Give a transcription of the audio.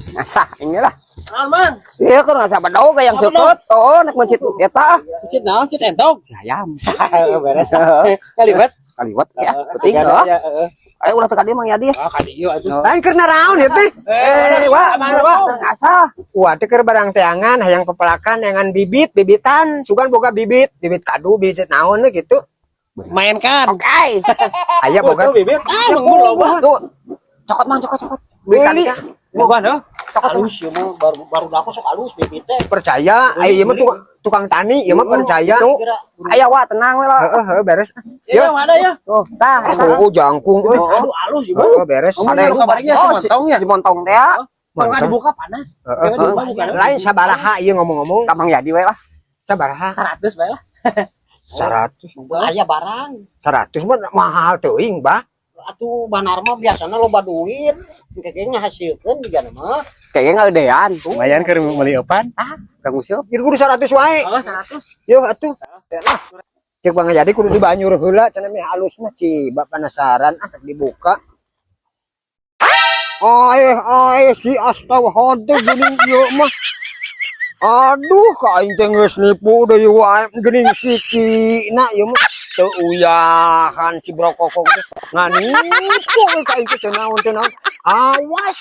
Ngasah ini lah. Naon, Mang? Iya kan ngasah bedog yang Apa seukeut. Oh, nek mencit eta. Cit naon? Cit entog. Si ayam. Beres. Kaliwat. Kaliwat ya. Penting oh. Ayo ulah teu ka dieu, Mang Yadi. Ah, ka dieu atuh. Lain keur naraon ya teh? Eh, wah, Mana, Wak? keur ngasah. Wah, teh keur barang teangan, hayang pepelakan dengan bibit, bibitan, sugan boga bibit, bibit kadu, bibit naon we gitu. Mainkan. Oke. Aya boga. Tuh, bibit. Ah, menggul loba. Tuh. Cokot, Mang, cokot, cokot. Beli. Bukan, heuh. Cokot. Halus ya mah, baru baru aku sok halus bibit teh. Percaya, aya ieu mah tukang, tukang tani, ieu mah percaya. Tuh. Aya, Wak, tenang we lah. Heeh, heeh, beres. Ya, mana ya? Tuh, tah eta. Oh, jangkung euy. Aduh, halus ya. Heeh, beres. Ada yang kabarnya si Oh, montong ya. si montong teh ya. Kalau nggak Montong. dibuka panas. Heeh. Jangan dibuka, bukan. Lain sabaraha ieu ngomong-ngomong? Ka Mang Yadi we lah. Sabaraha? 100 bae lah. 100. Aya barang. 100 mah mahal teuing, Bah. Atuh banar mah biasana loba duit. Kayaknya ngahasilkeun juga mah. Kayaknya ngagedean. Lumayan keur meuli eupan. Kang Usil. Jadi kudu 100 wae. Oh, 100. Yo atuh. Cek Bang jadi kudu dibanyur heula cenah meh halus mah, ciba penasaran ah dibuka. Oh, eh, si astagfirullah geuning ieu mah. Aduh, ka aing teh geus nipu deui wae geuning sikina ieu mah. Teu uyahan si brokokok teh. Nganipu we ka aing teh, teu naon teu naon. Awas.